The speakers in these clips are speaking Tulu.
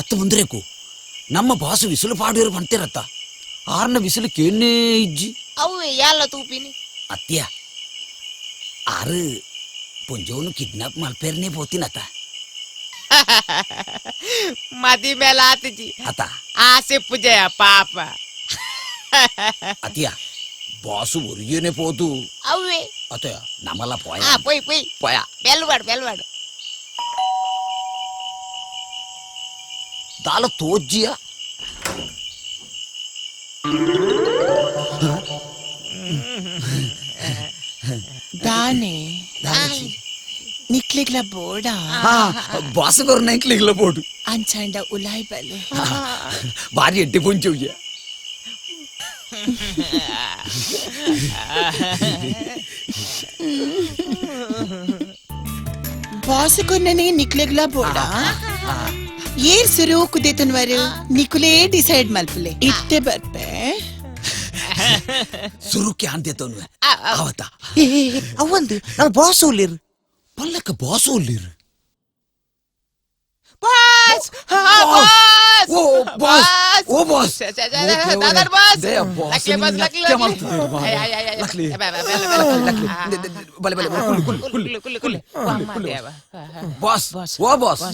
ಅತ್ತ ಮುಂದರೇಕು ನಮ್ಮ ಬಾಸು ವಿಸಿಲು ಪಾಡುವರು ಪಂತಿರತ್ತ ಆರ್ನ ವಿಸಿಲು ಕೇನೇ ಇಜ್ಜಿ. ಅವೇ ಯಾಲ ತೂಪಿನಿ. ಅತ್ಯ ಆರು ಪುಂಜವನು ಕಿಡ್ನಾಪ್ ಮಲ್ಪೇರ್ನೇ ಪೋತಿನತ್ತ. ಮದಿ ಮೇಲೆ ಆತಿಜಿ. ಅತ್ತ. ಆಸೆ ಪೂಜೆಯ ಪಾಪ. ಅತಿಯ ಬಾಸು ಒರಿಯೇನೆ ಪೋತು. ಅವೇ. ಅತ್ತ ನಮ್ಮಲ್ಲ ಪೋಯ. ಆ ಪೊಯ್ ಪೊಯ್. ಪೋಯ. ಬೆಲ್ವಾಡ್ ಬೆಲ್ವಾಡ್. ದಾಲ ತೋಜ್ಜಿಯ. ದಾನೆ ನಿಕ್ಲಿಗ್ಲ ಬೋಡ. ಹಾ ಬಾಸು ಕೊರ್ನ ಬೋಡು. ಅಂಚಾಂಡ ಉಲಾಯ್ ಬಲೆ. ಭಾರಿ ಎಡ್ಡೆ ಪುಂಚವ್ಯ. ಬಾಸು ಕೊರ್ನನೆ ನಿಕ್ಲಿಗ್ಲ ಬೋಡ. ಏರ್ ಸುರು ಕುದೇತನ್ವರು ನಿಕುಲೇ ಡಿಸೈಡ್ ಮಲ್ಪಲೆ ಇತ್ತೆ ಬರ್ಪೆ. ಸುರುಕ್ಕೆ ಅಂತೆ ತೋನ್ವೆ ಆವತ್ತ. ಅವಂದು ನಮ್ಮ ಬಾಸ್ ಉಲ್ಲಿರು. ಪಲ್ಲಕ್ಕ ಬಾಸು ಉಲ್ಲಿರು. Boss boss. ಓ ಬಾಸ್, ಓ ಬಾಸ್. ದಾದರ್ ಬಾಸ್. ದಯ ಬಾಸ್. ಲಕ್ಲಿ ಬಾಸ್, ಲಕ್ಲಿ, ಲಕ್ಲಿ. ಲಕ್ಲಿ. ಬೆ, ಬೆ, ಬೆ, ಬೆ, ಲಕ್ಲಿ. ಬಲೆ ಬಲೆ ಕುಲ್ಲು ಕುಲ್ಲು. ಕುಲ್ಲು ಕುಲ್ಲು ಕುಲ್ಲು. ಬಾಸ್, ಓ ಬಾಸ್.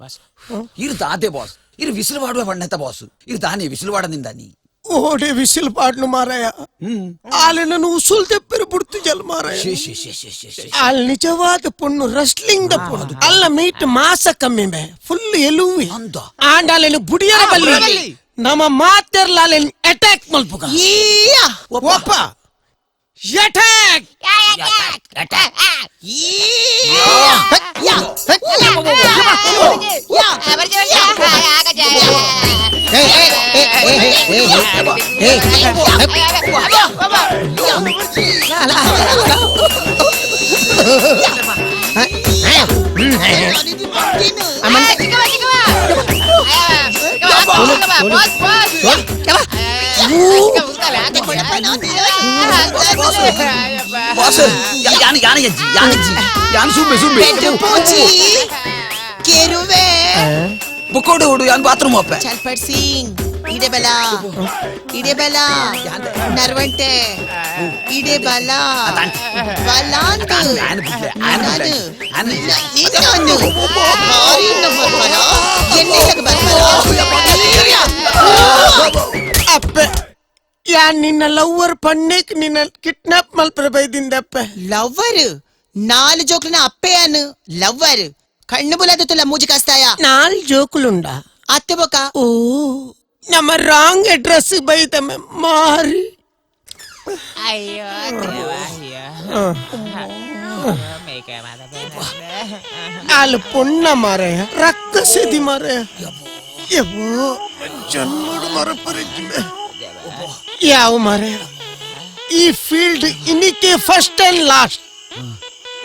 ಬಾಸ್. ಇರು ದಾದೆ ಬಾಸ್, ಇರು ವಿಸಿಲು ಮಾಡುವ ಬಣ್ಣತ ಬಾಸ್, ಇರು ದಾನೆ ವಿಸಿಲು ವಾಡನಿಂದ ನೀ. ಓಡೆ ವಿಸಿಲ್ ಪಾಡ್ನು ಮಾರಾಯ. ಆಲೆನನ್ನು ಉಸುಲ್ ತೆಪ್ಪರು ಬುಡ್ತು ಜಲ್ ಮಾರಾಯ. ಶೇ ಶೇ ಶೇ ಶೇ ಶೇ ಶೇ. ಆಲ್ ನಿಜವಾದ ಪೊಣ್ಣು ರಸ್ಲಿಂಗ್ the ಪೊಣ್ಣು ಅಲ್ಲ, ಮೀಟ್ ಮಾಸ ಕಮ್ಮಿ ಬೆ ಫುಲ್ ಎಲುವಿ. ಅಂದ. ಆಂಡಾಲೆನು ಬುಡಿಯರ ಬಲ್ಲಿ ನಮ್ಮ ಮಾತೆರ್ಲಾಲೆನ್ ಅಟ್ಯಾಕ್ ಮಲ್ಪುಗ. ಈಯಾ. ಒಪ್ಪ ಅಟ್ಯಾಕ್. ಬಾಸ್, ಯಾನ ಯಾನ ಅಜ್ಜಿ ಯಾನ ಅಜ್ಜಿ ಯಾನ್ ಸುಬ್ಬೆ ಸುಬ್ಬೆ. ಬೆಟ್ಟು ಪೂಜಿ ಕೆರುವೆ. ಬುಕ್ಕೋಡು ಹುಡು ಯಾನ್ ಬಾತ್ರೂಮ್ ಅಪ್ಪೆ. ಚಲ್ಪಟ್ ಸಿಂಗ್ ಇಡೆ ಬಲ ಇಡೆ ಬಲ ನರ್ವಂಟೆ ಇಡೆ ಬಲ ಬಲಾಂದು. ಆನ್ ಬಿಡ್ಲೆ, ಆನ್ ಬಿಡ್ಲೆ, ಆನ್ ಬಿಡ್ಲೆ. ನಿನ್ನನ್ನು ಭಾರಿ ಬರ್ಬಾರ ಎಣ್ಣೆ ತಗ ಬರ್ಬಾರ. ಅಪ್ಪೆ, ಯಾ ನಿನ್ನ ಲವ್ವರ್ ಪಣ್ಣೇಕ್ ನಿನ್ನ ಕಿಡ್ನಾಪ್ ಮಲ್ಪರ ಬೈದಿಂದಪ್ಪೆ. ಲವ್ವರ್ ನಾಲು ಜೋಕ್ಲನ ಅಪ್ಪೆಯಾನು ಲವ್ವರ್ ಕಣ್ಣು ಬುಲದ ಮೂಜಿ ಕಾಸ್ತಾಯ. ನಾಲ್ ಜೋಕುಲುಂಡ. ಅತ್ತೆ ಬೊಕ. ಓ ನಮ್ಮ ರಾಂಗ್ ಅಡ್ರೆಸ್ ಬೈದಮ್ಮ ಮಾರಿ. ಅಯ್ಯೋ ಅಯ್ಯೋ. ಆಲ್ ಪೊಣ್ಣ ಮಾರಾಯ, ರಕ್ಕಸೆದಿ ಮಾರಾಯ. ಯವ್ವೋ ಜನ್ಮಡು ಮರ ಪರಿಜ್ಮೆ ಯಾವ ಮಾರಾಯ. ಈ ಫೀಲ್ಡ್ ಇನ್ನಿಕೆ first and last.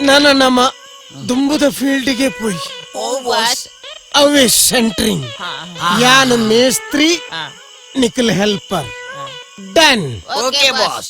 ನನ್ನ ನಮ್ಮ ದುಂಬುದ ಫೀಲ್ಡ್ಗೆ ಪೋಯ್. ಓ ಬಾಸ್. ಅವೇ ಸೆಂಟ್ರಿಂಗ್ ಯಾನು ಮೇಸ್ತ್ರಿ, Nikhil helper. Done. Okay boss.